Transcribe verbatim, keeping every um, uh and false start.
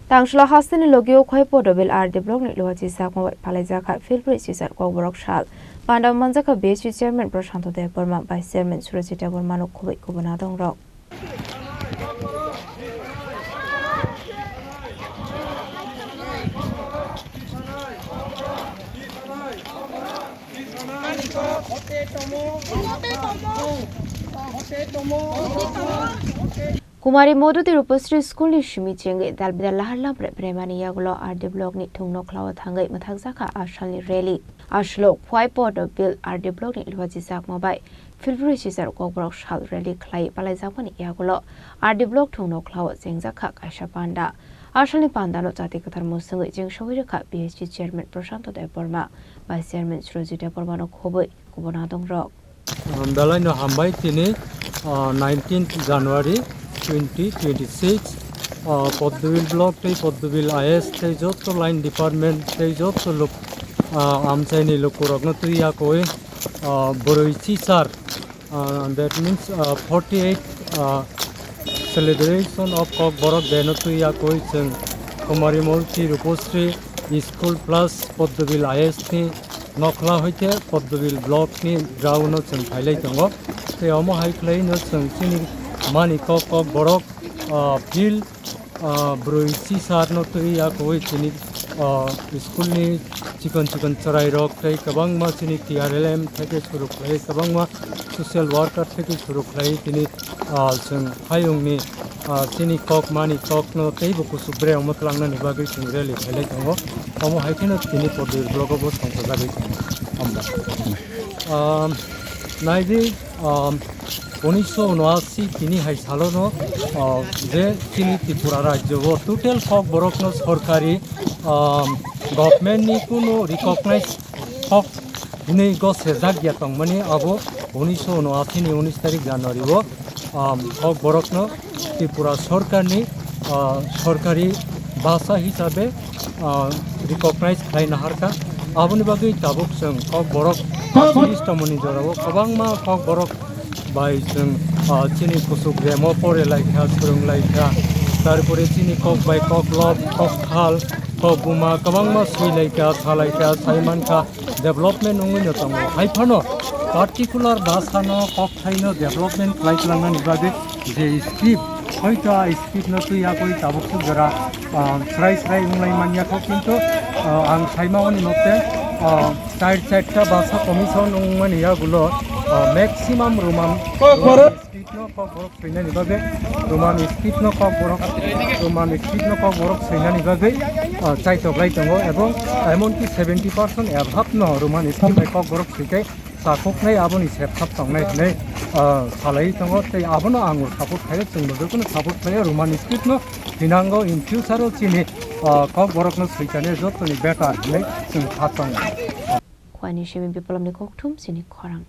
Tangsla hasteni logio Khwai Podobil R D block ni luachi sakma bai palaijak kha February sisar Kokborok sal. Panda manjak kha B S C chairman Prashanto Debbarma, vice chairman Surajit Debbarma no khoboi kubuna dongrok. Kumari Modhuti Rupasri School ni simi chengwi dalbidal lahar lamre bremani yagulo R D block ni thung nokhlao thangwi mwthakjakha asalni rally. Asalo Khwai Podobil R D block ni luachi sakma bai February sisar Kokborok sal rally khlai palaijakmani yagulo R D block thung nokhlao chengjakha kaisa panda. Asalni pandano chati kwthar mwswngwi chengsawi rwkha B S C chairman Prashanto Debbarma, vice chairman Surajit Debbarma no khoboi kubuna dongrok. Um, belai no hambai tini, uh, nineteenth January twenty twenty-six, uh, Podobil block tei Podobil I S tei joto line department tei joto lok, uh, amchaini lukurokno twi yakoi, uh, bwrwi chisar, uh, that means, uh, forty-eight, uh, celebration of Kokborok Day no twi yakoi chwng Kumari Modhuti Rupasri School plus Podobil I S ni nokhla hoite Podobil block ni ground o chwng phailai tongo. Tei omo hai khlai no chwng chini mani kok Kokborok, ah, field, ah, bwrwi chisar no twi yakoi chini, ah, school ni chikon chikon chwrai rok tei kwbangma chini T R L M theke suru khlai kwbangma social worker theke suru khlai tini, ah, chwng hayungni, ah, chini kok mani kokno teibo kuchuk bre omo twlangnani bagwi chwng rally khailai tongo. Omo hai kheno tini Podobil block o bo songchajagwi tongo. Hambai. Um, naidi, um, unisho unoashi tini hai salono, uh, je chini Tripura rajyo o total Kokborokno sorkari, um, government ni kunu recognize kok hinwi go sejak ya tongmani abo unisho unoashi ni unis tarik January o, um, Kokborokno Tripura sorkarni, uh, sorkari bhasha hisabe, uh, recognize khlai naharkha. Aboni bagwi tabuk chwng Kokborok activist tongmani jorao kwbangma Kokborok bai chwng, ah, chini kuchuk remo pore laikha, swrwng laikha, tarpore chini kok bai kok lok, kok thal, kok buma kwbangma swi laikha, sa laikha, sai mankha, development wngwi no tongo. Hai phano particular bhasha no kok thai no development khlai tlangnani bagwi je script, hoito a script no twi yakwi tabuk suk jora, ah, srai srai wnglai manya kho, kintu, ah, ang sai mani mote, ah, char charta bhasha commission wngmani yagulo, ah, maximum Roman, Roman script no Kokborok swinani bagwi, Roman script no Kokborok, Roman script no Kokborok swinani bagwi, ah, chaitok lai tongo, ebong emonki seventy percent above no Roman script bai Kokborok swikai chakhoknai, aboni septhap tongnai hinwi, ah, salai tongo, tei abono ang support khaio, chwngbo jotono support khaio, Roman script no hinango in future o chini, ah, Kokborok no swikani jotoni better hinwi chwng kha tongo. Khwani simi Biplopni kokthum chini khorang.